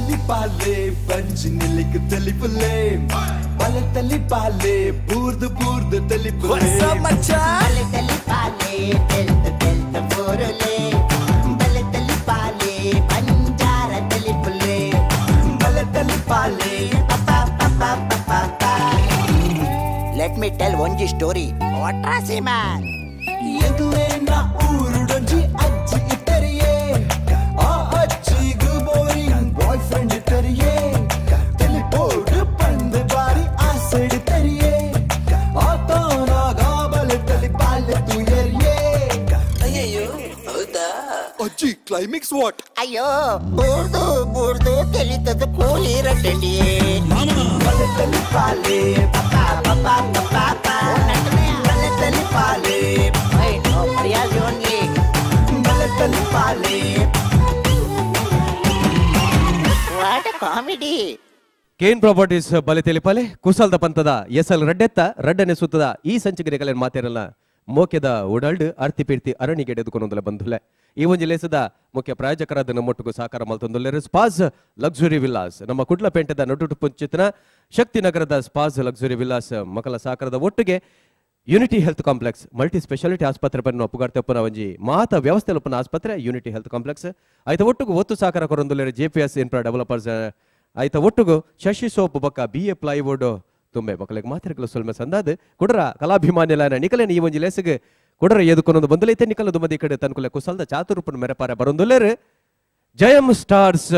ತಲಿಪಾಲೆ ಬಂಜಿ ನಿಲ್ಲಿಕ್ ತಲಿಪುಲೆ ಬಲೆ ತಲಿಪಾಲೆ ಬೂರ್ದು ಬೂರ್ದು ತಲಿಪುಲೆ ಬಲೆ ತಲಿಪಾಲೆ ತೆಲ್ತ ತೆಲ್ತ ಬೋರುಲೆ ಬಲೆ ತಲಿಪಾಲೆ ಬಂಜಾರ ತಲಿಪುಲೆ ಬಲೆ ತಲಿಪಾಲೆ Let me tell ಒಂಜಿ ಸ್ಟೋರಿ ಒಟ್ರಾಸಿ ಮ್ಯಾನ್ ಎಂಕ್ಲೇನ ಊರುಡೊಂಜಿ ಅಜ್ಜಿ ಇತ್ತರಿಯೇ ಆ ಅಜ್ಜಿಗು boring boy friend ಇತ್ತರಿಯೇ ತೆಲಿಪೋಡು ಪಂದು ಬಾರಿ ಆಸೆಡು ತರಿಯೇ ಆತನಾಗ ಬಲೆ ತಲಿಪಾಲೆ ತುಯರಿಯೇ ಅಯ್ಯಯ್ಯೋ ಹೌದಾ ಅಜ್ಜಿ ಕ್ಲೈಮ್ಯಾಕ್ಸ್ what ಅಯ್ಯೋ ಬೂರ್ದು ಬೂರ್ದು ತೆಲಿತದ ಕೂಲಿ ರಟ್ಟೆಂಡಿಯೇ ಬಲೆ ತಲಿಪಾಲೆ ಬಲೆ ತಲಿಪಾಲೆ ಬಲೆ ತಲಿಪಾಲೆ what comedy. Kane properties ಬಲೆ ತೆಲಿಪಾಲೆ ಕುಸಲ್ದ ಪಂತದ ಎಸ್ ಎಲ್ ರಡ್ಡೆತ್ತ ರಡ್ಡನೆ ಸುತ್ತದ ಈ ಸಂಚಿಗೆ ಮಾತೇರಲ್ಲ ಮೋಕೆದ ಉಡಲ್ಡ್ ಅರ್ತಿ ಪೀರ್ತಿ ಅರಣಿಗೆ ಎಡೆದುಕೊಂಡೊಂದಲ ಬಂಧುಲೆ ಈ ಒಂಜಿ ಲೇಸದ ಮುಖ್ಯ ಪ್ರಾಯೋಜಕರಾದ ನಮ್ಮೊಟ್ಟಿಗೂ ಸಹಕಾರ ಮಲ್ತೊಂದುಲ್ಲೆರು ಸ್ಪಾಸ್ ಲಕ್ಸುರಿ ವಿಲ್ಲಾಸ್ ನಮ್ಮ ಕುಡ್ಲಪೇಂಟೆದ ನಡುಟುಪುಂಚಿತನ ಶಕ್ತಿ ನಗರದ ಸ್ಪಾಸ್ ಲಕ್ಸುರಿ ವಿಲ್ಲಾಸ್ ಮಕ್ಕಳ ಸಹಕಾರದ ಒಟ್ಟಿಗೆ unity health complex multi speciality ಆಸ್ಪತ್ರೆ ಪನ್ನು ಪುಗಾರ್ತೆಪ್ಪನ ಒಂಜಿ ಮಾತ ವ್ಯವಸ್ಥೆ ಒಪ್ಪನ ಆಸ್ಪತ್ರೆ unity health complex ಆಯ್ತ ಒಟ್ಟಿಗೂ ಒತ್ತು ಸಹಕಾರ ಕೊರೊಂದುಲ್ಲೆರು J P S infra developers ಆಯ್ತ ಒಟ್ಟಿಗೂ ಶಶಿ ಸೋಪ್ ಬೊಕ್ಕ B A plywood ತುಂಬೆ ಮಕ್ಕಳಿಗೆ ಮಾತಿರಕಲು ಸೊಲ್ಮೆ ಸಂದಾದ ಕುಡರ ಕಲಾಭಿಮಾನಿಲಾನ ನಿಕಲೇನ ಈ ಒಂಜಿ ಲೇಸಿಗೆ ಕುಡರ ಎದುಕೊನೊಂದು ಬಂದುಲೈತೆ ನಿಕಲದು ಮದಿ ಕಡೆ ತನ್ಕುಲೆ ಕುಸಲ್ದ ಚಾತುರುಪನ ಮೆರಪಾರೆ ಬರೊಂದುಲ್ಲೇರು ಜಯಂ ಸ್ಟಾರ್ಸ್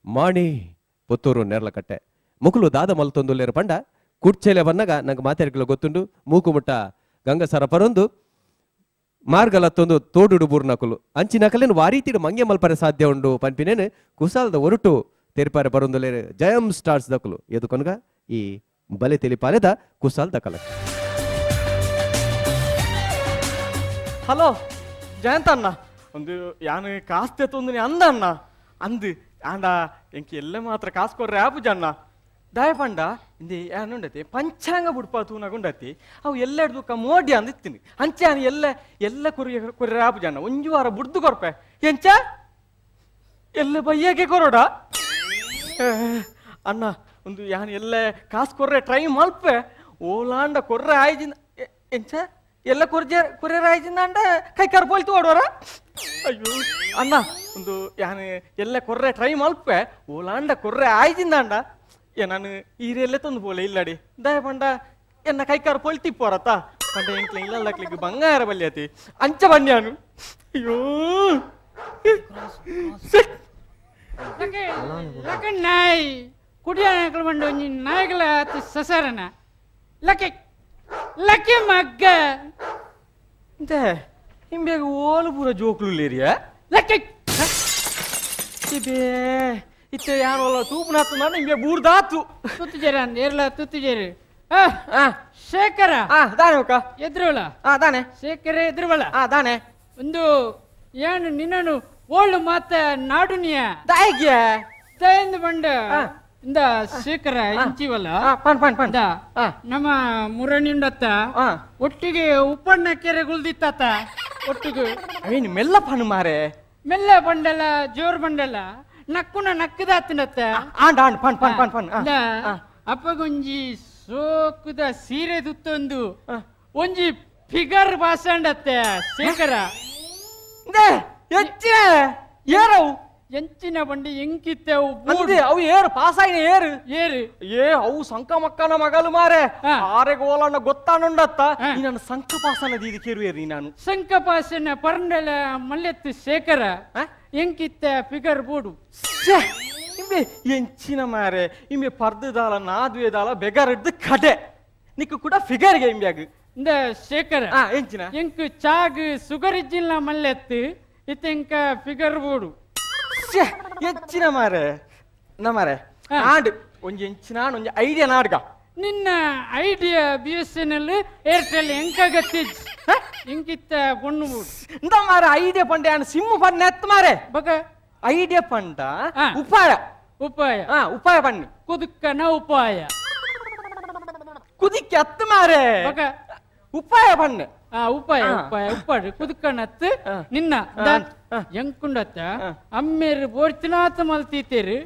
ಮಾಣಿ ಪುತ್ತೂರು ನೇರ್ಲಕಟ್ಟೆ ಮುಕುಲು ದಾದ ಮಲ್ತೊಂದುಲ್ಲೇರು ಪಂಡ ಕುಡ್ಚೆಲೆ ಬನ್ನಗ ನಂಗೆ ಮಾತಿರಕಲು ಗೊತ್ತುಂಡು ಮೂಕುಮುಟ್ಟ ಗಂಗಸರ ಪರೊಂದು ಮಾರ್ಗಲತ್ತೊಂದು ತೋಡುಡು ಬೂರ್ನಕುಲು ಅಂಚಿನಕಲೇನು ವಾರೀತಿಡು ಮಂಗೆ ಮಲ್ಪರೆ ಸಾಧ್ಯ ಉಂಡು ಪನ್ಪಿನೇನು ಕುಸಾಲ್ದ ಒರಟು ತೆರಿಪಾರೆ ಬರೊಂದುಲ್ಲೇರು ಜಯಂ ಸ್ಟಾರ್ಸ್ ದಕುಲು ಎದುಕೊನಗ ಈ ಬಲೆ ತಿಳಿಪಾಲೆದ ಕುಸಾಲ್ ದಕಲ. ಹಲೋ ಜಯಂತ ಅಣ್ಣ ಒಂದು ಯಾನು ಕಾಸ್ತೆ ತೊಂದಿನಿ ಅಂದ ಅಣ್ಣ ಅಂದು ಆಂಡ ಎಂಕಿ ಎಲ್ಲ ಮಾತ್ರ ಕಾಸು ಕೊರ್ರೆ ಆಪುಜ ಅಣ್ಣ ದಯಪಂಡ ಇಂದು ಯಾನುಂಡತಿ ಪಂಚಾಂಗ ಬುಡ್ಪ ತೂನಗುಂಡತಿ ಅವು ಎಲ್ಲ ದುಃಖ ಮೋಡಿ ಅಂದ ಇತ್ತೀನಿ ಅಂಚೆ ಯಾನು ಎಲ್ಲ ಎಲ್ಲ ಕುರಿ ಕೊರ್ರೆ ಆಪುಜ ಅಣ್ಣ ಒಂಜು ವಾರ ಬುಡ್ದು ಕೊರ್ಪೆ ಎಂಚ ಎಲ್ಲ ಬಯ್ಯಕ್ಕೆ ಕೊರೋಡ ಅಣ್ಣ ಒಂದು ಯಾನು ಎಲ್ಲ ಕಾಸು ಕೊರ್ರೆ ಟ್ರೈ ಮಲ್ಪೆ ಓಲಾಂಡ ಕೊರ್ರೆ ಆಯ್ಜಿಂದ ಎಂಚ ಎಲ್ಲ ಕೊರ್ಜೆ ಕೊರ್ರೆ ಆಯ್ಜಿಂದ ಅಂಡ ಕೈ ಕಾರ್ ಪೋಲ್ತು ಓಡೋರ ಅಯ್ಯೋ ಅಣ್ಣ ಒಂದು ಯಾನು ಎಲ್ಲ ಕೊರ್ರೆ ಟ್ರೈ ಮಲ್ಪೆ ಓಲಾಂಡ ಕೊರ್ರೆ ಆಯ್ಜಿಂದ ಅಂಡ ಏ ನಾನು ಈರೆಲ್ಲ ತಂದು ಬೋಲೆ ಇಲ್ಲಡಿ ದಯ ಪಂಡ ಎನ್ನ ಕೈಕಾರ್ ಪೊಲ್ತಿ ಪೋರತ್ತ ಪಂಡ ಎಂಕ್ಲ ಇಲ್ಲ ಬಂಗಾರ ಬಲ್ಯತಿ ಅಂಚ ಬನ್ಯಾನು ಅಯ್ಯೋ ನಾಯಿ ಕುಡಿಯ ಬಂಡು ನಾಯಿಗಳ ಸಸರನ ಲಕ್ಕೆ ಲಕ್ಕೆ ಮಗ್ಗ ಹಿಂಬೇಗ ಓಲು ಪೂರ ಜೋಕ್ಲು ಲೇರಿಯ ಲಕ್ಕೆ ಇಬೇ ಇತ್ತೆ ಯಾನೋಲ ತೂಪುನಾತು ನಾನು ಹಿಂಗೆ ಬೂರ್ದಾತು ತುತ್ತುಜೇರ ಅಂದ ಏರ್ಲ ತುತ್ತುಜೇರು ಶೇಖರ ದಾನೆ ಒಕ್ಕ ಎದುರುವಳ ದಾನೆ ಶೇಖರ ಎದುರುವಳ ದಾನೆ ಒಂದು ಏನು ನಿನ್ನನು ಓಳು ಮಾತ ನಾಡುನಿಯ ದಾಯಿಗೆ ದಯಂದು ಬಂಡ ಇಂದ ಶೇಖರ ಇಂಚಿವಲ್ಲ ಪಣ್ ಪಣ್ ಪಣ್ ನಮ್ಮ ಮುರಣಿಂಡತ್ತ ಒಟ್ಟಿಗೆ ಉಪ್ಪಣ್ಣ ಕೆರೆ ಗುಲ್ದಿತ್ತಾತ ಒಟ್ಟಿಗೆ ಏನು ಮೆಲ್ಲ ಪಣ್ಣು ಮಾರೆ ಮೆಲ್ಲ ಬಂಡಲ ಜೋರ್ ಬಂಡಲ ನಕ್ಕುನ ನಕ್ಕದಾತಿನತ್ತ ಆಂಡ್ ಆಂಡ್ ಪಣ್ ಪಣ್ ಪಣ್ ಪಣ್ ಅಪ್ಪಗೊಂಜಿ ಸೋಕುದ ಸೀರೆ ತುತ್ತೊಂದು ಒಂಜಿ ಫಿಗರ್ ಬಾಸಂಡತ್ತೆ ಶೇಖರ ಹೆಚ್ಚಿನ ಏರವು ಎಂಚಿನ ಬಂಡಿ ಎಂಕಿತ್ತೆ ಅವು ಏರು ಪಾಸಾಯಿನ ಏರು ಏರು ಏ ಅವು ಸಂಕ ಮಕ್ಕನ ಮಗಲು ಮಾರೆ ಆರೆ ಗೋಲಣ್ಣ ಗೊತ್ತಾನುಂಡತ್ತ ನನ್ನ ಸಂಕ ಪಾಸನ ದೀದಿ ಕೇರುವೇರಿ ನಾನು ಸಂಕ ಪಾಸನ ಪರಂಡಲ ಮಲ್ಲೆತ್ತು ಶೇಖರ ಎಂಕಿತ್ತ ಫಿಗರ್ ಬೋಡು ಇಂಬೆ ಎಂಚಿನ ಮಾರೆ ಇಂಬೆ ಪರ್ದದಾಲ ನಾದುವೆದಾಲ ಬೆಗರಡ್ದು ಕಡೆ ನಿಕ್ಕು ಕೂಡ ಫಿಗರ್ಗೆ ಇಂಬ್ಯಾಗ ಇಂದ ಶೇಖರ ಎಂಚಿನ ಎಂಕು ಚಾಗ್ ಸುಗರ್ ಇಜ್ಜಿಲ್ಲ ಮಲ್ಲೆತ್ತು ಇತ್ತೆಂಕ ಫಿಗರ್ ಬೋಡು ಹೆಚ್ಚಿನ ಮಾರೆ ನಮಾರೆ ಆಂಡ್ ಒಂಜಿ ಎಂಚಿನ ಒಂಜಿ ಐಡಿಯಾ ನಾಡ್ಗ ನಿನ್ನ idea B S N L Airtel ಎಂಕಾಗತ್ತಿ ಎಂಕಿತ್ತ ಪೊಣ್ಣು ಇಂದ ಮಾರೆ ಐಡಿಯಾ ಪಂಡೆ ಆಂಡ್ ಸಿಮ್ ಪಣ್ಣ ಎತ್ತು ಮಾರೆ ಬಗ ಐಡಿಯಾ ಪಂಡ ಉಪಾಯ ಉಪಾಯ ಉಪಾಯ ಪಣ್ಣು ಕುದುಕ್ಕನ ಉಪಾಯ ಕುದಿಕ್ಕೆ ಅತ್ತು ಮಾರೆ ಬಗ ಉಪಾಯ ಪಣ್ಣು ಉಪಾಯ ಉಪಾಯ ಉಪ್ಪಾಡು ಕುದುಕನತ್ತು ನಿನ್ನ ಎಂಕುಂಡತ್ತ ಅಮ್ಮೇರು ಬೋರ್ತಿನಾತ ಮಲ್ತೀತೇರು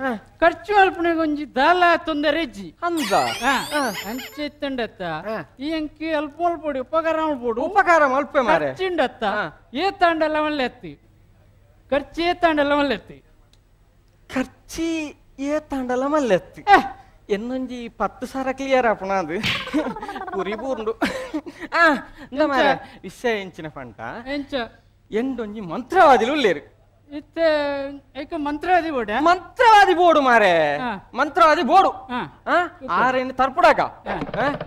ಖರ್ಚು ಅಲ್ಪನೆಗೆ ಒಂಜಿ ದಾಲ ತೊಂದರೆ ಇಜ್ಜಿ ಅಂದ ಅಂಚೆತ್ತಂಡತ್ತ ಈ ಅಂಕಿ ಅಲ್ಪ ಮಲ್ಪೊಡು ಉಪಕಾರ ಮಲ್ಪೊಡು ಉಪಕಾರ ಮಲ್ಪೆ ಮಾರೆ ಖರ್ಚಿಂಡತ್ತ ಏ ತಾಂಡಲ್ಲ ಮಲ್ಲೆತ್ತಿ ಖರ್ಚು ಏ ತಾಂಡಲ್ಲ ಮಲ್ಲೆತ್ತಿ ಖರ್ಚಿ ಏ ತಾಂಡಲ್ಲ ಮಲ್ಲೆತ್ತಿ എന്നൊഞ്ചി 10 ಸಾವಿರ ಕ್ಲಿಯರ್ ಆಪಣ ಅದು ಪುರಿ ಬೂರ್ಂಡು ಆ ಇಂದ ಮಾರೆ ವಿಷಯ ಎಂಚಿನ ಪಂಟ ಎಂಚ ಎಂಡೊಂಜಿ ಮಂತ್ರವಾದಿಲು ಉಲ್ಲೇರು ಇತ್ತೆ ಏಕ ಮಂತ್ರವಾದಿ ಬೋಡ ಮಂತ್ರವಾದಿ ಬೋಡು ಮಾರೆ ಮಂತ್ರವಾದಿ ಬೋಡು ಆರೇನು ತರ್ಪುಡಾಕ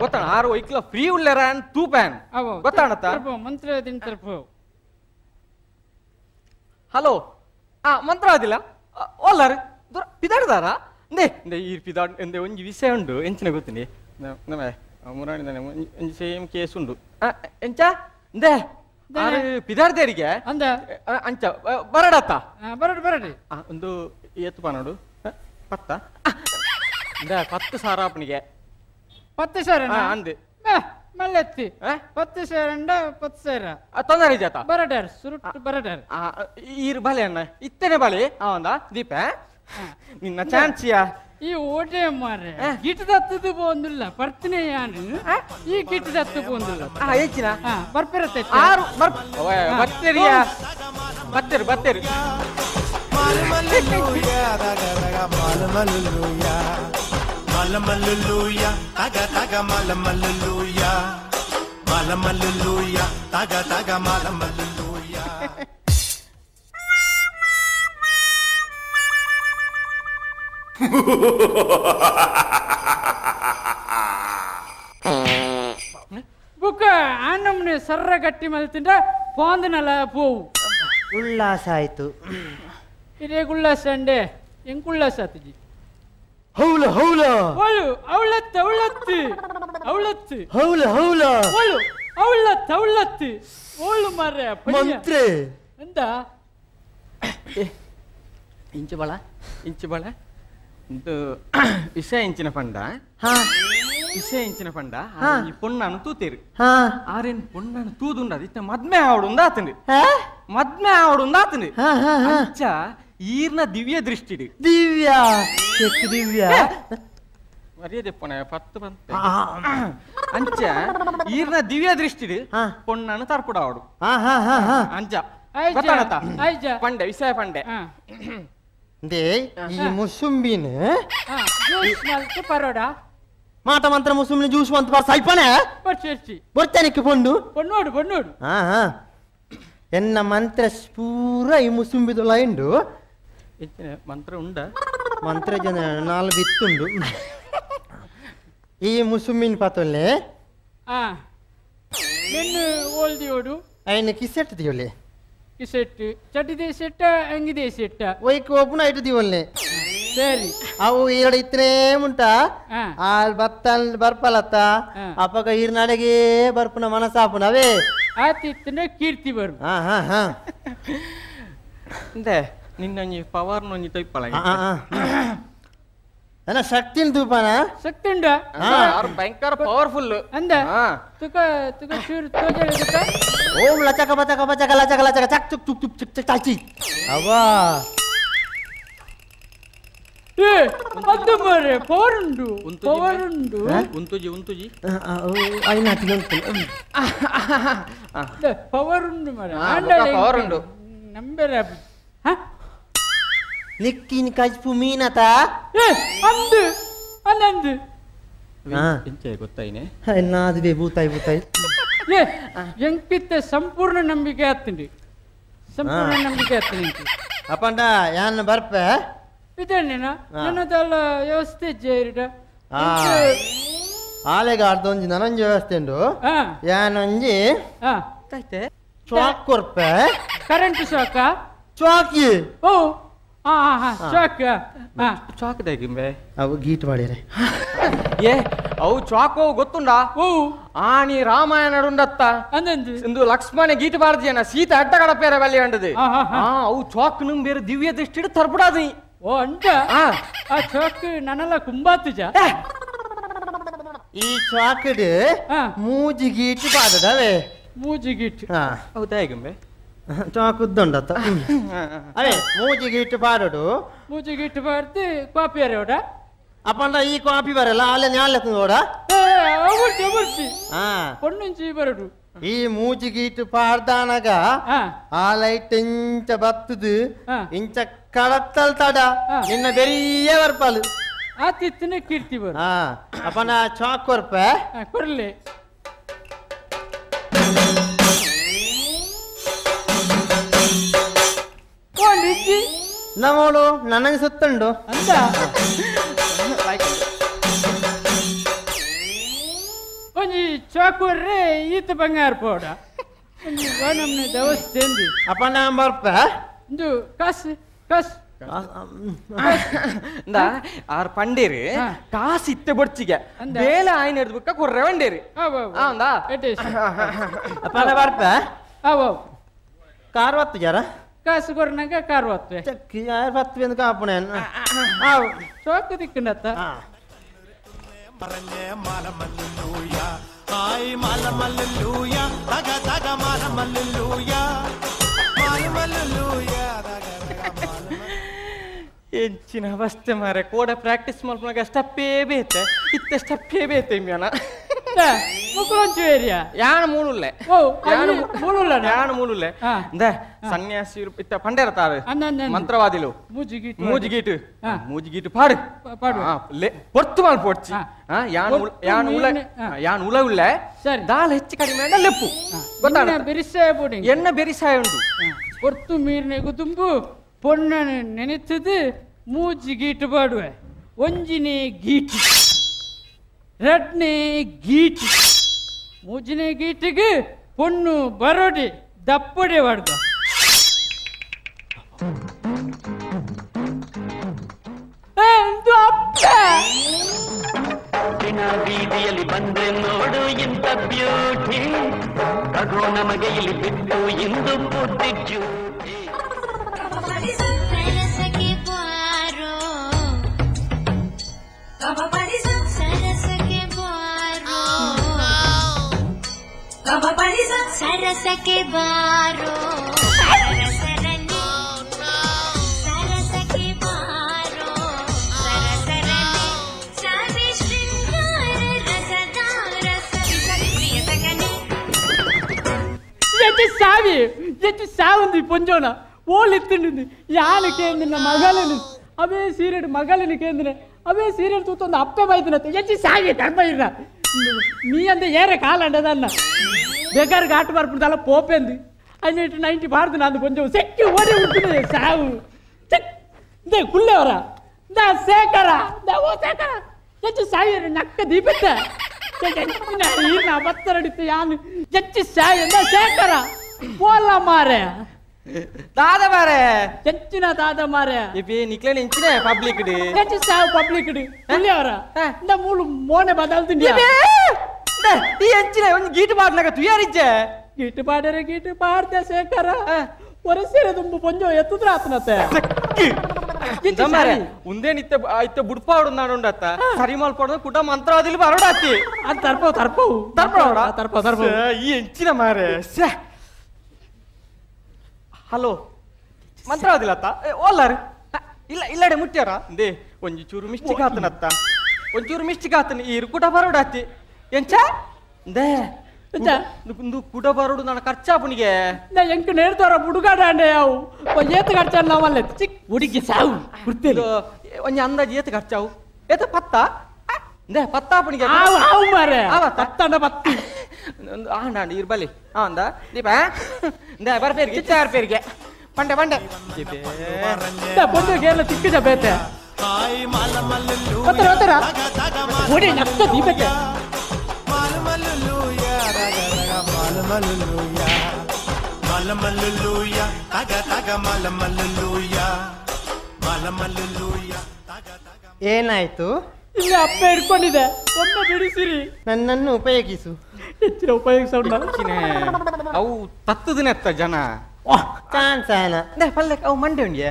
ಗೊತ್ತಾಣ ಆರು ಒಯ್ಕ್ಲ ಫ್ರೀ ಉಲ್ಲೇರ ತೂಪ್ಯಾನ್ ಗೊತ್ತಾಣತ್ತ ಮಂತ್ರವಾದಿನ ತರ್ಪು ಹಲೋ ಆ ಮಂತ್ರವಾದಿಲ ಒಲ್ಲಾರು ದೂರ ಪಿದಾಡ್ದಾರ ನೇ ಈ ಪಿದಾಡ್ ಎಂದೆ ಒಂಜಿ ವಿಷಯ ಉಂಡು ಎಂಚಿನ ಗೊತ್ತಿನಿ ನಮ್ಮ ಮುರಾಣಿದಾನೆ ಒಂಜಿ ಸೇಮ್ ಕೇಸ್ ಉಂಡು ಎಂಚ ಇಂದೆ ಆರು ಪಿದಾಡ್ದೇರಿಗೆ ಅಂದ ಅಂಚ ಬರಡತ್ತ ಬರಡು ಬರಡಿ ಒಂದು ಏತು ಪಾನೋಡು ಪತ್ತ ಇಂದ 10 ಸಾವಿರ ಅಪ್ಪನಿಗೆ 10 ಸಾವಿರ ಅಂದೆ ಮಲ್ಲೆತ್ತಿ 10 ಸಾವಿರ ಅಂಡ 10 ಸಾವಿರ ತೊಂದರೆ ಜಾತ ಬರಡಾರ್ ಸುರುಟ್ಟು ಬರಡಾರ್ ಈರು ಬಲೆ ಅಣ್ಣ ಇತ್ತನೆ ಬಲೆ ಅವಂದ ದೀಪ ನಿನ್ನ ಚಾನ್ಸಿಯಾ ಈ ಓಟೆ ಮಾರೆ ಗಿಟ್ಟದತ್ತದು ಪೋಂದಿಲ್ಲ ಪರ್ತಿನೇ ಯಾನು ಈ ಗಿಟ್ಟದತ್ತು ಪೋಂದಿಲ್ಲ ಹೆಚ್ಚಿನ ಬರ್ಪಿರತ್ತೆ ಆರು ಬರ್ತೇರಿಯಾ ಬರ್ತೇರು ಬರ್ತೇರು ಬುಕ್ಕ ಆನಮ್ನೆ ಸರ್ರ ಗಟ್ಟಿ ಮಲ್ತಿಂಡ ಪಾಂದನಲ ಪೋವು ಉಲ್ಲಾಸ ಆಯ್ತು ಇದೇ ಉಲ್ಲಾಸ ಅಂಡೆ ಎಂಕ್ ಉಲ್ಲಾಸ ಆತಜಿ ಹೌಲ ಹೌಲ ಓಳು ಅವಳತ್ತು ಅವಳತ್ತು ಅವಳತ್ತು ಹೌಲ ಹೌಲ ಓಳು ಅವಳತ್ತು ಅವಳತ್ತು ಓಳು ಮಾರ್ರೆ ಮಂತ್ರೆ ಎಂದ ಇಂಚು ಬಳ ಇಂಚು ಬಳ ಇಂದು ವಿಷಯ ಇಂಚಿನ ಪಂಡ ವಿಷಯ ಇಂಚಿನ ಪಂಡ ಈ ಪೊಣ್ಣನು ತೂತೇರು ಆರೇನ್ ಪೊಣ್ಣನು ತೂದುಂಡ ಇತ್ತ ಮದ್ಮೆ ಆವಡುಂದ ಆತಂಡು ಮದ್ಮೆ ಆವಡುಂದ ಆತಂಡು ಅಂಚ ಈರ್ನ ದಿವ್ಯ ದೃಷ್ಟಿಡು ದಿವ್ಯ ದಿವ್ಯ ಮರ್ಯಾದೆ ಪೊಣ 10 ಬಂತೆ ಅಂಚ ಈರ್ನ ದಿವ್ಯ ದೃಷ್ಟಿಡು ಪೊಣ್ಣನು ತರ್ಪುಡಾವಡು ಅಂಚ ಪಂಡೆ ವಿಷಯ ಪಂಡೆ ಈ ಮುಸುಂಬಿನ ಪರೋಡ ಮಾಟ ಮಂತ್ರ ಮುಸುಂಬಿನ ಜ್ಯೂಸ್ ಅಂತ ಬಾರ್ ಸೈಪನೆ ಬರ್ತಾನಕ್ಕೆ ಪೊಂಡು ಪೊಣ್ಣೋಡು ಪೊಣ್ಣೋಡು ಹಾ ಹಾ ಎನ್ನ ಮಂತ್ರ ಪೂರ ಈ ಮುಸುಂಬಿದೊಳ ಉಂಡು ಮಂತ್ರ ಉಂಡ ಮಂತ್ರ ಜನ 4 ಬಿತ್ತುಂಡು ಈ ಮುಸುಂಬಿನ ಪಾತೊಲ್ಲೆ ನಿನ್ನ ಓಲ್ದಿಯೋಡು ಐನ ಕಿಸೆಟ್ ದಿಯೋಲೆ ಕಿಸೆಟ್ ಚಟಿದೆ ಸೆಟ್ಟ ಅಂಗಿದೆ ಸೆಟ್ಟ ಒಯ್ಕ್ ಒಬ್ಬನ ಇಟ್ಟು ದಿವಲ್ನೆ ಸರಿ ಅವು ಎರಡು ಇತ್ತನೇ ಮುಂಟ ಆ ಬತ್ತಲ್ ಬರ್ಪಲತ್ತ ಅಪ್ಪಗ ಈರ್ನಾಡೆಗೆ ಬರ್ಪುನ ಮನಸಾಪುನವೇ ಆತಿತ್ತನೆ ಕೀರ್ತಿ ಬರು ಹಾ ಹಾ ಹಾ ಇಂದೆ ನಿನ್ನ ಪವರ್ ನೊಂಜಿ ತೈಪಲ ನನ್ನ ಶಕ್ತಿನ ತೂಪಾನ ಶಕ್ತಿ ಉಂಡ ಭಯಂಕರ ಪವರ್ಫುಲ್ ಅಂದ ತುಕ ತುಕ ಚೂರು ತೋಜಲ ತುಕ ಓಂ ಲಚಕ ಬಚಕ ಬಚಕ ಲಚಕ ಲಚಕ ಚಕ್ ಚುಕ್ ಚುಕ್ ಚುಕ್ ಚುಕ್ ಚಕ್ ಚಾಚಿ ಅವ್ವಾ ಏ ಅದು ಮಾರೆ ಪವರ್ ಉಂಡು ಪವರ್ ಉಂಡು ಉಂತುಜಿ ಉಂತುಜಿ ಐನ ತಿಂತು ಪವರ್ ಉಂಡು ಮಾರೆ ಪವರ್ ಉಂಡು ನಂಬೆರ ಹಾ ನಿಕ್ಕಿನ ಕಜ್ಪು ಮೀನತ ಅಂದು ಅಂದು ಎಂಚ ಗೊತ್ತಾಯಿನೆ ನಾದುವೆ ಬೂತಾಯಿ ಬೂತಾಯಿ ಏ ಎಂಕಿತ್ತ ಸಂಪೂರ್ಣ ನಂಬಿಕೆ ಆತಂಡಿ ಸಂಪೂರ್ಣ ನಂಬಿಕೆ ಆತಂಡಿ ಅಪ್ಪಂಡ ಯಾನ್ ಬರ್ಪೆ ಇದೇನೇನ ನನ್ನದಲ್ಲ ವ್ಯವಸ್ಥೆ ಜೇರಿಡ ಆಲೆಗ ಅರ್ಧೊಂಜಿ ನನೊಂಜಿ ವ್ಯವಸ್ಥೆ ಉಂಡು ಯಾನೊಂಜಿ ಚಾಕ್ ಕೊರ್ಪೆ ಕರೆಂಟ್ ಶಾಕ ಚಾಕಿ ಓ ಚಾಕ್ ಚಾಕ್ ದಾಗಿಂಬೆ ಅವು ಗೀಟ್ ಮಾಡಿರೆ ಏ ಅವು ಚಾಕ್ ಗೊತ್ತುಂಡ ಓ ಆಣಿ ರಾಮಾಯಣ ಉಂಡತ್ತ ಇಂದು ಲಕ್ಷ್ಮಣ ಗೀಟ್ ಬಾರ್ದಿಯನ ಸೀತೆ ಅಡ್ಡ ಕಡಪೇರ ಬಲ್ಲಿ ಅಂಡದು ಅವು ಚಾಕ್ ನಿಮ್ ಬೇರೆ ದಿವ್ಯ ದೃಷ್ಟಿ ತರ್ಪಡಾದು ಓ ಅಂಟ ಆ ಚಾಕ್ ನನ್ನಲ್ಲ ಕುಂಬಾತುಜ ಈ ಚಾಕ್ಡ್ ಮೂಜಿ ಗೀಟ್ ಬಾದದವೆ ಮೂಜಿ ಗೀಟ್ ಹೌದಾ ಗಿಂಬೆ Chalk ಉದ್ದುಂಡತ್ತ. ಅದೇ ಮೂಜಿಗೆ ಇಟ್ಟು ಪಾಡೋಡು. ಮೂಜಿಗೆ ಇಟ್ಟು ಪಾಡ್ದು ಕಾಪಿ ಅರೋಡ. ಅಪ್ಪಂಡ ಈ ಕಾಪಿ ಬರಲ್ಲ ಅಲ್ಲೇ ನ್ಯಾಲೆ ನೋಡ. ಪೊಣ್ಣುಂಚಿ ಬರಡು. ಈ ಮೂಜಿಗೆ ಇಟ್ಟು ಪಾಡ್ದಾನಗ ಆ ಲೈಟ್ ಇಂಚ ಬತ್ತದು ಇಂಚ ಕಡತ್ತಲ್ ತಡ ನಿನ್ನ ಬೆರಿಯೇ ಬರ್ಪಾಲು. ಆತಿತ್ತನೆ ಕೀರ್ತಿ ಬರು. ಅಪ್ಪನ ಚಾಕ್ ಕೊರ್ಪ ಕೊರ್ಲಿ. ನಮ್ಮೋಳು ನನಗೆ ಸುತ್ತುಂಡು ಅಂತ ಒಂಜಿ ಚಾಕುರ್ರೆ ಈತ ಬಂಗಾರ ಪೋಡ ಒಂಜಿ ನಮ್ಮನೆ ದವಸ್ಥೆಂದಿ. ಅಪ್ಪನ ಬರ್ಪ ಇಂದು ಕಾಸು ಕಾಸು ಆರ್ ಪಂಡೇರಿ ಕಾಸು ಇತ್ತೆ ಬೊಡ್ಚಿಗೆ ಬೇಲೆ ಆಯ್ನ ಹಿಡ್ದು ಬುಕ್ಕ ಕೊರ್ರೆ ಬಂಡೇರಿ. ಹೌದಾ ಅಪ್ಪನ ಬರ್ಪ ಕಾರ್ ಒತ್ತು ಜರ ಕಾಸು ಕೊರ್ನಾಗ ಕಾರ್ ಒತ್ತು ಚಕ್ಕಿ ಯಾರು ಬತ್ತು ಎಂದು ಕಾಪುಣೆ ಚೋಕು ದಿಕ್ಕಂಡತ್ತ. ಎಂಚಿನ ಅವಸ್ಥೆ ಮಾರೆ ಕೋಡ ಪ್ರಾಕ್ಟೀಸ್ ಮಲ್ಪನಾಗ ಸ್ಟೆಪ್ಪೇ ಬೇತೆ ಇತ್ತ ಸ್ಟೆಪ್ಪೇ ಬೇತೆ ಇಮ್ಯಾನ ಮುಕ್ಕುಲೊಂಚು ಏರಿಯಾ ಯಾಣ ಮೂಲುಲ್ಲೆ. ಓ ಮೂಲುಲ್ಲ ಯಾಣ ಮೂಲುಲ್ಲೆ. ಇಂದ ಸನ್ಯಾಸಿ ಇತ್ತ ಪಂಡೇರ ತಾವೆ ಮಂತ್ರವಾದಿಲು ಮೂಜಿಗೀಟು ಮೂಜಿಗೀಟು ಪಾಡು ಪಾಡು ಪೊರ್ತು ಮಾಲ್ ಪೊಡ್ಚಿ ಯಾನ್ ಯಾನ್ ಉಲ ಯಾನ್ ಉಲ ಉಲ್ಲೆ ದಾಲ್ ಹೆಚ್ಚು ಕಡಿಮೆ ಅಂಡ ಲೆಪ್ಪು ಗೊತ್ತಾಡ ಬೆರಿಸಾಯ ಬೋಡಿ ಎಣ್ಣ ಬೆರಿಸಾಯ ಉಂಟು. ಪೊರ್ತು ಮೀರಿನೆಗು ತುಂಬು ಪೊಣ್ಣನು ನೆನೆತದು ಮೂಜಿಗೀಟು ಪಾಡುವೆ. ಒಂಜಿನೇ ಗೀಟು ರಡ್ನೇ ಗೀಟು ಮೂಜಿನೇ ಗೀಟಿಗೆ ಪೊಣ್ಣು ಬರೋಡಿ ದಪ್ಪಡೆ ಬಾಡ್ದ. ಬೀದಿಯಲ್ಲಿ ಬಂದ್ರೆ ನೋಡು ಇಂಥ ಬ್ಯೂಟಿ ತಗೋ ನಮಗೆ ಇಲ್ಲಿ ಬಿಟ್ಟು ಇಂದು ಪೂರ್ತಿ ಡ್ಯೂಟಿ. ಸರಸಕ್ಕೆ ಬಾರೋ ಸರಸರನೆ ಸರಸಕ್ಕೆ ಬಾರೋ ಸರಸರನೆ ಸಾವಿ ಶೃಂಗಾರ ರಸದಾರ ಸವಿ ಸವಿ ಪ್ರಿಯತಗನೆ. ಎಚ್ಚು ಸಾವಿ ಎಚ್ಚು ಸಾವುಂದಿ ಪೊಂಜೋನ ಓಲಿತ್ತಿಂಡಿ ಯಾನು ಕೇಂದಿನ ಮಗಲನು ಅವೇ ಸೀರೆಡ್ ಮಗಲನು ಕೇಂದಿನ ಅವೇ ಸೀರೆ ತೂತೊಂದು ಅಪ್ಪೆ ಬೈದಿನತ್ತೆ ಎಚ್ಚು ಸಾವಿ ಧರ್ಮ ಇರ ನೀ ಅಂದ ಏರ ಕಾಲಂಡದನ್ನ ಬೇಕಾದ್ರೆ ಘಾಟ್ ಬರ್ಬಿಡ್ದಲ್ಲ ಪೋಪೆಂದು ಐನೈಟಿ 90 ಬಾರ್ದು ನಾನು ಕೊಂಚ ಸೆಕ್ಕಿ ಓಡಿ ಬಿಡ್ತೀನಿ ಸಾವು ಚೆಕ್ they ಕುಲ್ಲೆವರ the Shekhara the ಓ ಶೇಖರ ಹೆಚ್ಚು ಸಾಯಿರ ನಕ್ಕ ದೀಪತ್ತ ಈರ್ನ ಬತ್ತರಡಿತ್ತು ಯಾನು ಹೆಚ್ಚು ಸಾಯಿ the Shekhara ಪೋಲ ಮಾರೆ ದಾದ ಮಾರೆ ಹೆಚ್ಚಿನ ದಾದ ಮಾರೆ ಇಬಿ ನಿಕ್ಲೇನೆ ಇಂಚಿನ ಪಬ್ಲಿಕ್ ಡಿ ಹೆಚ್ಚು ಸಾವು ಪಬ್ಲಿಕ್ ಡಿ ಕುಲ್ಲೆವರ the ಮೂಲು ಮೋನೆ ಬದಲ್ತಿಂಡಿ ಈ ಅಂಚಿನ ಒಂದು ಗೀಟು ಪಾಡ್ನಾಗ ತುಯಾರಿಜ್ಜೆ ಗೀಟು ಪಾಡರೆ ಗೀಟು ಪಾಡ್ದೆ ಶೇಖರ ಒರೆಸಿರ ತುಂಬು ಪೊಂಜೋ ಎತ್ತುದ್ರ ಆತನತ್ತೆ ಉಂದೇನ್ ಇತ್ತ ಇತ್ತ ಬುಡ್ಪಾಡು ನಾಡುಂಡತ್ತ ಸರಿ ಮಲ್ಪಡ ಕುಟ ಮಂತ್ರವಾದಿಲಿ ಬರೋಡಾತಿ ಅದು ತರ್ಪವು ತರ್ಪವು ತರ್ಪವಡ ತರ್ಪ ತರ್ಪವು ಈ ಎಂಚಿನ ಮಾರೆ ಹಲೋ ಮಂತ್ರವಾದಿಲತ್ತ ಓಲ್ಲಾರು ಇಲ್ಲ ಇಲ್ಲಡೆ ಮುಟ್ಟ್ಯಾರ they ಒಂಜಿ ಚೂರು ಮಿಸ್ಟೇಕ್ ಆತನತ್ತ ಒಂಚೂರು ಮಿಸ್ಟೇಕ್ ಆತನ ಈರು ಕುಟ ಬರೋಡಾತಿ ಎಂಚ they ಇಂದು ಕುಟ ಬರೋಡು ನನ್ನ ಖರ್ಚಾಪುನಿಗೆ ನಾ ಎಂಕ್ ನೇರ್ದವರ ಬುಡುಗಾಡ ಅಂಡೆ ಯಾವು ಏತ ಖರ್ಚ ನಾವಲ್ಲ ಚಿಕ್ಕ ಹುಡುಗಿ ಸಾವು ಗುರ್ತಿಲ್ಲ ಒಂಜಿ ಅಂದಾಜು ಏತ ಖರ್ಚಾವು ಏತ ಪತ್ತ they ಪತ್ತಾಪುನಿಗೆ ಆವು ಆವು ಮಾರೆ ಆವ ಪತ್ತಂಡ ಪತ್ತಿ ಆಂಡ ಆಂಡ ಇರ್ ಬಲಿ ಆಂದ ದೀಪ they ಬರ್ಪೇರಿಗೆ ಚಾರ್ ಪೇರಿಗೆ ಪಂಡೆ ಪಂಡೆ ಪೊಂಡು ಕೇರಳ ಚಿಕ್ಕ ಬೇತೆ ಒತ್ತರ ಒತ್ತರ ಒಡೆ ನಕ್ಕ ದೀಪಕ್ಕೆ ಏನಾಯ್ತು? ಇಲ್ಲಿ ಅಪ್ಪ ಹಿಡ್ಕೊಂಡಿದೆ, ಒಮ್ಮೆ ಬಿಡಿಸಿರಿ. ನನ್ನನ್ನು ಉಪಯೋಗಿಸು. ಹೆಚ್ಚಿನ ಉಪಯೋಗಿಸೋಣ. ಅವು ತತ್ತದನೆತ್ತ ಜನ ಚಾನ್ಸ್ ಪಲ್ಲೆ ಅವು ಮಂಡೆ ಉಂಡಿಯೆ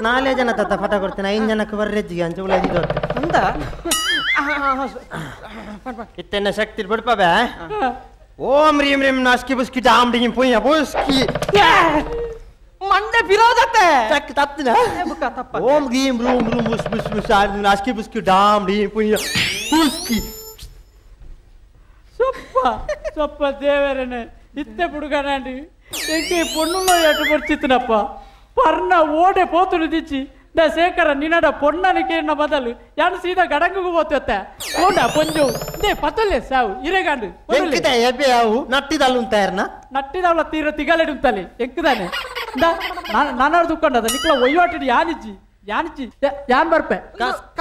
ನಾಲ್ಕೇ ಜನ ತತ್ತ ಪಟ ಕೊಡ್ತೇನೆ, 5 ಜನಕ್ಕೆ ಬರ್ರೆಜ್ಜಿಗೆ ಅಂಚ ಉಳಿದಿದ್ದು ಅಂತ ಇತ್ತೆನ್ನ ಶಕ್ತಿ ಬಿಡ್ಪಬೆ. ಓಂ ರೀಂ ರೀಂ ನಾಸ್ಕಿ ಬುಸ್ಕಿ ಡಾಮ್ ಡಿಂ ಪುಯ್ಯ ಬುಸ್ಕಿ ಮಂಡೆ ಬಿರೋದತ್ತೆ ಚಕ್ ತಪ್ಪಿನ ಓಂ ರೀಂ room room ಬುಸ್ ಬುಸ್ ಬುಸ್ ನಾಸ್ಕಿ ಬುಸ್ಕಿ ಡಾಮ್ ಡಿಂ ಪುಯ್ಯ ಬುಸ್ಕಿ ಸೊಪ್ಪ ಸೊಪ್ಪ ದೇವರನೆ ಇತ್ತೆ ಬುಡುಗನಾಂಡಿ ಎಂಕೆ ಪೊಣ್ಣುಲ ಎಟ್ಟು ಬರ್ಚಿತ್ತನಪ್ಪ ಪರ್ಣ ಓಡೆ ಪೋತುನು ದಿಚ್ಚಿ the Shekhara ನಿನ್ನಡ ಪೊಣ್ಣನಿಕೆ ಎನ್ನ ಬದಲು ಯಾನು ಸೀದಾ ಗಡಂಗುಗು ಹೋತತ್ತೆ ಓಡ ಪೊಂಜು they ಪತೊಲ್ಲೆ ಸಾವು ಇರೆಗಾಂಡು ಎಂಕಿದ ಎಬ್ಬೆ ಅವು ನಟ್ಟಿದಲ್ಲು ఉంటాರನ ನಟ್ಟಿದವಳ ತೀರ ತಿಗಲೆಡು ಉಂತಲೆ ಎಂಕುದಾನೆ the ನಾನಾರು ದುಕ್ಕೊಂಡದ ನಿಕ್ಲ ಒಯ್ವಾಟಿಡು ಯಾನಿಜ್ಜಿ ಯಾನಿಜ್ಜಿ ಯಾನ್ ಬರ್ಪೆ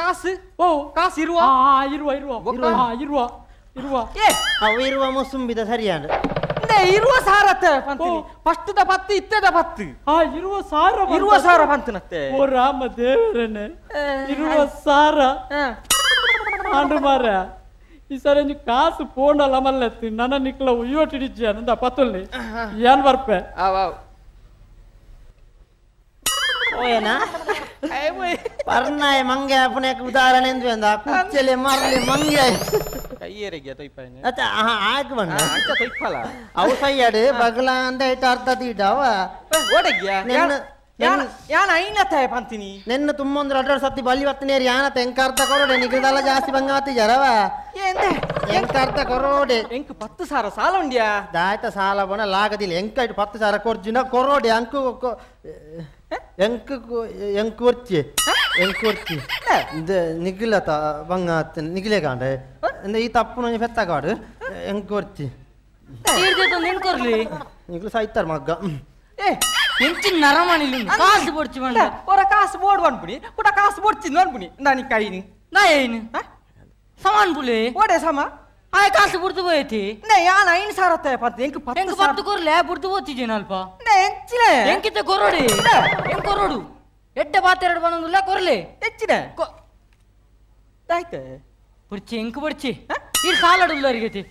ಕಾಸು ಓ ಕಾಸು ಇರುವ ಇರುವ ಇರುವ ಇರುವ ಇರುವ ಏ ಅವು ಇರುವ ಮುಸುಂಬಿದ ಸರಿಯಾದ ಇರುವ ಸಾರತ್ತೆ ಫಸ್ಟ್ the ಪತ್ತು ಇತ್ತದ ಪತ್ತು ಆ ಇರುವ ಸಾರ ಇರುವ ಸಾರ ಪಂತನತ್ತೆ ಓ ರಾಮ ದೇವರನೆ ಇರುವ ಸಾರ ಆಂಡು ಮಾರ ಈ ಸರಿ ಒಂಜಿ ಕಾಸು ಪೋಂಡಲ ಮಲ್ಲೆತ್ತಿ ನನ್ನ ನಿಕ್ಲ ಉಯ್ಯೋಟಿಡಿಜ್ಜಿ ಅಂದ ಪತ್ತೊಲ್ಲಿ ಏನ್ ಬರ್ಪೆ ಓಯನಾ ಪರ್ನಾಯ ಮಂಗೆ ಪುಣೆಕ್ ಉದಾಹರಣೆ ಎಂದು ಕುಚ್ಚಲೆ ಮರಲಿ ಮಂಗೆ ಕೈಯರಿಗೆ ತೊಯ್ಪಾನೆ ಅತ್ತ ಆಗ ಬಣ್ಣ ಅಂಚ ತೊಯ್ಪಲ ಅವು ಸೈಯಡು ಬಗಲ ಅಂದ ಇಟ್ಟು ಅರ್ಧ ತೀಟವ ಓಡಗ್ಯ ಯಾನ ಐನತ್ತೆ ಪಂತಿನಿ ನಿನ್ನ ತುಂಬೊಂದು ರಡ್ಡ ಸತ್ತಿ ಬಲಿ ಬತ್ತನೇರಿ ಯಾನ ತೆಂಕ ಅರ್ಧ ಕೊರೋಡೆ ನಿಗಲ್ದಲ್ಲ ಜಾಸ್ತಿ ಬಂಗಾತಿ ಜರವ ಎಂಕ ಅರ್ಧ ಕೊರೋಡೆ ಎಂಕ್ 10,000 ಸಾಲ ಉಂಡ್ಯಾ ದಾಯ್ತ ಸಾಲ ಬಣ ಲಾಗದಿಲ್ಲ ಎಂಕ ಇಟ್ಟು 10,000 ಕೊರ್ಜಿನ ಕೊರೋಡೆ ಅಂಕು ಎಂಕ್ ಎಂಕ್ ಒರ್ಚಿ ಎಂಕ್ ಒರ್ಚಿ ನಿಗಿಲತ ಬಂಗಾತ್ ನಿಗಿಲೆ ಕಾಂಡೆ ಈ ತಪ್ಪು ನಂಗೆ ಫೆತ್ತ ಕಾಡು ಎಂಕ್ ಒರ್ಚಿ ನಿಗ್ಲು ಸಾಯ್ತಾರ ಮಗ್ಗ ಏ ಎಂಚಿ ನರಮಣಿಲು ಕಾಸು ಪೊಡ್ಚಿ ಬಂಡ ಒರ ಕಾಸು ಬೋರ್ಡ್ ಬಂದ್ಬಿಡಿ ಕೂಡ ಕಾಸು ಪೊಡ್ಚಿ ಅನ್ಪುನಿ ನಾನಿ ಕೈನಿ ನಾ ಏನು ಸಮಾನ್ ಪುಲೆ ಓಡೆ ಸಮ ಆಯ್ ಕಾಸು ಬುಡ್ದು ಹೋಯ್ತಿ ನೇ ಯಾನ 5,000 ತೆ ಪತ್ತು ಎಂಕ್ ಪತ್ತು ಎಂಕ್ ಪತ್ತು ಕೊರ್ಲೆ ಬುಡ್ದು ಹೋತಿಜೇನ ಅಲ್ಪ ನೇ ಎಂಚಿನೆ ಎಂಕಿತ ಕೊರೋಡಿ ಎಂಕ್ ಕೊರೋಡು ಎಡ್ಡೆ ಬಾತೆರಡು ಬಂದುಲ್ಲ ಕೊರ್ಲೆ ಹೆಚ್ಚಿನೆ ಆಯ್ತೆ ಪೊಡ್ಚಿ ಎಂಕ್ ಪೊಡ್ಚಿ ಈ ಸಾಲಡುಲ್ಲರಿಗತಿ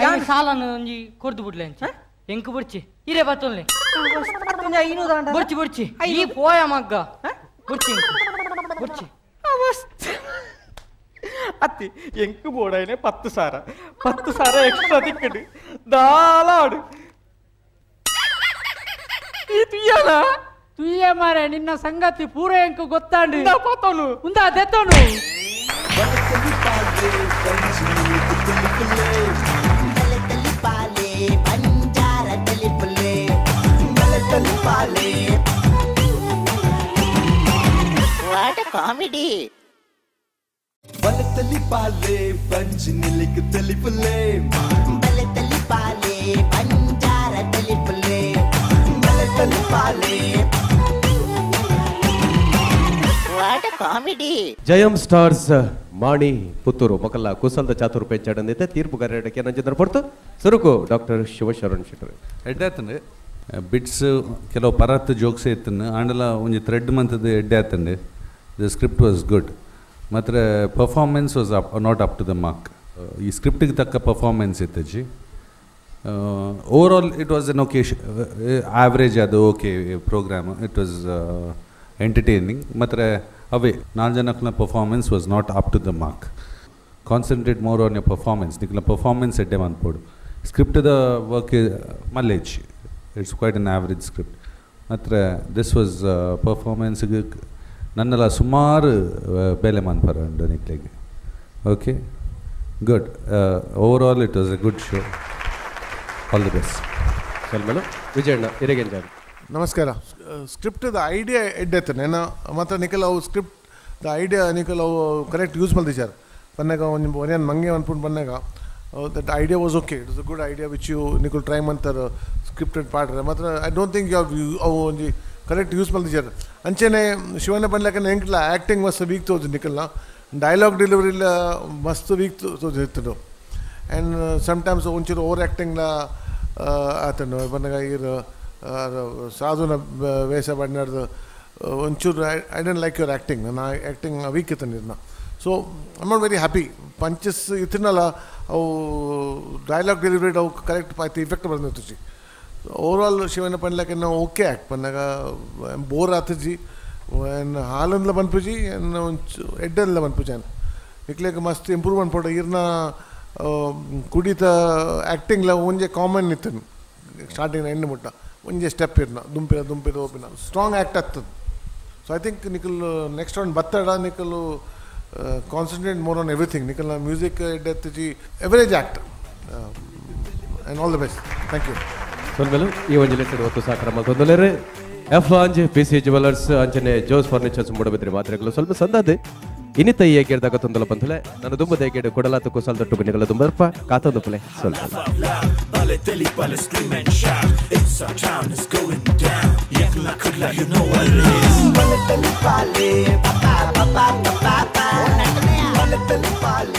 ಯಾನ್ ಸಾಲನು ಒಂಜಿ ಕೊರ್ದು ಬಿಡ್ಲೆ ಅಂಚ ಎಂಕ್ ಪೊಡ್ಚಿ ಇರೇ ಬತ್ತೊಲ್ಲೆ ಬೊಡ್ಚಿ ಬೊಡ್ಚಿ ಈ ಪೋಯ ಮಗ್ಗ ಬೊಡ್ಚಿ ಬೊಡ್ಚಿ ಅತ್ತಿ ಎಂಕ್ ಬೋಡೈನೆ 10,000 10,000 ಎಕ್ಸ್ಟ್ರಾ ತಿಕ್ಕಡು ದಾಲಾಡು ಈ ತುಯ್ಯನ ತುಯ್ಯ ಮಾರೆ ನಿನ್ನ ಸಂಗತಿ ಪೂರ ಎಂಕ್ ಗೊತ್ತಾಂಡು ಪತ್ತೋನು ಉಂದ ದೆತ್ತೋನು What a comedy! ಬಲತಲಿ ಪಾಲೆ ಬಂಜಿ ನಿಲಿಕ್ ತಲಿಪುಲೆ ಬಲತಲಿ ಪಾಲೆ ಬಂಜಾರ ತಲಿಪುಲೆ ಬಲತಲಿ ಪಾಲೆ What a comedy! Jayam stars Mani Puttur ಮೊಕಲ್ಲ ಕುಸಲ್ದ ಚಾತುರ್ ಪೆಂಚಾಡಂದಿತ್ತೆ ತೀರ್ಪು ಕರ್ನಾಟಕ ನಂಜಂದ್ರ ಪೊರ್ತು ಸುರುಕು ಡಾಕ್ಟರ್ ಶಿವಶರಣ್ ಶೆಟ್ಟರ್ ಎಡ್ಡೆ ಆತಂಡು ಬಿಟ್ಸ್ ಕೆಲವು ಪರತ್ ಜೋಕ್ಸ್ ಇತ್ತನ್ನು ಆಂಡಲ ಒಂಜಿ ಥ್ರೆಡ್ ಮಂತದ್ದು ಎಡ್ಡೆ ಆತಂಡು the script was good ಮಾತ್ರ performance was up not up to the mark. ಈ ಸ್ಕ್ರಿಪ್ಟಿಗೆ ತಕ್ಕ performance ಇತ್ತಜ್ಜಿ. Overall it was an okay average, ಅದು okay programme, it was entertaining. ಮಾತ್ರ ಅವೇ ನಾಲ್ಕು ಜನಕ್ಕನ performance was not up to the mark. Concentrate more on your performance, ನಿಕ್ಲ performance ಎಡ್ಡೆ ಮನ್ಪೋಡು. ಸ್ಕ್ರಿಪ್ಟ್ದ ವರ್ಕ್ ಮಲ್ಲೇಜ್, it's quite an average script. ಮಾತ್ರ this was ಪರ್ಫಾರ್ಮೆನ್ಸ್ಗೆ ನನ್ನೆಲ್ಲ ಸುಮಾರು ಬೇಲೆ ಮನ್ಪರ ಉಂಡು ನಿಕ್ಲೆಗೆ. Okay, good. Overall it was a good show. All the best. ಸಲ್ಮನು Vijayanna ಇರೆಗೆಂಜಾರ್ ನಮಸ್ಕಾರ. ಸ್ಕ್ರಿಪ್ಟ್ದ ಐಡಿಯಾ ಎಡ್ಡೆತ್ತನೆ ಏನ ಮಾತ್ರ ನಿಖಲ್ ಅವು script the idea Nikhil ಅವು ಕರೆಕ್ಟ್ ಯೂಸ್ ಮಲ್ದಿಚಾರ್ ಬನ್ನಾಗ ಒಂಜಿ ಒರಿಯನ್ ಮಂಗೆ ಅನ್ಪುಂಡು ಬನ್ನಾಗ that idea was okay, it is a good idea which you Nikhil try ಮಂತಾರ scripted ಪಾಡ್ರೆ. ಮಾತ್ರ I don't think you ಅವು ಒಂಜಿ correct use ಮಲ್ದಿಚಾರ್. ಅಂಚೆನೆ ಶಿವಣ್ಣ ಬನ್ಲಕ್ಕ ಎಂಕ್ಲ ಆ್ಯಕ್ಟಿಂಗ್ ಮಸ್ತ್ ವೀಕ್ ತೋಜು ನಿಖಲ್ನ, ಡೈಲಾಗ್ ಡೆಲಿವರಿಲ ಮಸ್ತ್ ವೀಕ್ ತೋಜು ಇತ್ತು. ಆ್ಯಂಡ್ ಸಮ್ಟೈಮ್ಸ್ ಒಂಚೂರು ಓವರ್ ಆ್ಯಕ್ಟಿಂಗ್ಲ ಆತನು ಬನ್ನಾಗ ಈರ್ ಸಾಧುನ ವೇಷ ಬಣ್ಣದ ಒಂಚೂರು I don't like your acting, ನಾನು ಆ್ಯಕ್ಟಿಂಗ್ ವೀಕ್ ಇತ್ತೇನೆ ಇದನ್ನ. So I not very happy. Punches ಇತ್ತಿನಲ್ಲ ಅವು ಡೈಲಾಗ್ ಡೆಲಿವರಿ ಅವು ಕರೆಕ್ಟ್ ಆಯ್ತು ಇಫೆಕ್ಟ್ ಬಂದಿತ್ತು. ಓವರಾಲ್ ಶಿವಣ್ಣ ಪನ್ಲಕ್ಕ ಓಕೆ ಆ್ಯಕ್ಟ್ ಪನ್ನಾಗ ಬೋರ್ ಆತಜಿ ಆ್ಯಂಡ್ ಹಾಲಂದ್ಲ ಪನ್ಪುಜಿ ಆ್ಯಂಡ್ ಒಂಚು ಎಡ್ಡಂದ್ಲ ಪನ್ಪುಜಿ ಆ್ಯಂಡ್ ನಿಕ್ಲೆಗ್ ಮಸ್ತ್ ಇಂಪ್ರೂವ್ ಅನ್ಪೋಡು. ಈರ್ನ ಕುಡಿತ ಆ್ಯಕ್ಟಿಂಗ್ಲ ಒಂಜೆ ಕಾಮನ್ ಇತ್ತನು ಸ್ಟಾರ್ಟಿಂಗ್ ಎಂಡ್ ಮುಟ್ಟ ಒಂಜೆ ಸ್ಟೆಪ್ ಇರ್ನ ದುಂಪಿನ ದುಂಪಿನ ಓಪಿನ ಸ್ಟ್ರಾಂಗ್ ಆ್ಯಕ್ಟ್ ಆಗ್ತದೆ. ಸೊ I think ನಿಕಲ್ ನೆಕ್ಸ್ಟ್ ರೌಂಡ್ ಬತ್ತಡ ನಿಕಲು ಕಾನ್ಸಂಟ್ರೇಟ್ ಮೋರ್ ಆನ್ ಎವ್ರಿಥಿಂಗ್. ನಿಕಲ್ನ ಮ್ಯೂಸಿಕ್ ಎಡ್ಡೆತ್ತಿಜಿ average act and all the best. Thank you. ಸೊಲ್ಮೆಲು ಈ ಒಂಜಿ ಲೆಸಡ್ ಒತ್ತು ಸಾಕರ ಮಲ್ತೊಂದುಲ್ಲೆರ್ F lounge P C jewellers ಅಂಚನೆ ಜೋಸ್ ಫರ್ನಿಚರ್ಸ್ ಮೂಡಬಿದ್ರಿ ಮಾತ್ರೆಗಳು ಸ್ವಲ್ಪ ಸಂದಾದ ಇನ್ನಿತ ಈ ಏಕೇರ್ದಾಗ ತೊಂದಲ ಬಂಧುಲೆ ನನ್ನ ದುಂಬದ ಏಕೇಡು ಕೊಡಲಾತ ಕುಸಲ್ ದೊಟ್ಟು ನಿಗಲ ದುಂಬರ್ಪ ಕಾತೊಂದು ಪುಲೆ ಸ್ವಲ್ಪ. Bale Telipale, scream and shout. It's our town, it's going down. Yakla kudla, you know what it is. Bale Telipale, pa pa pa pa pa pa. Bale Telipale.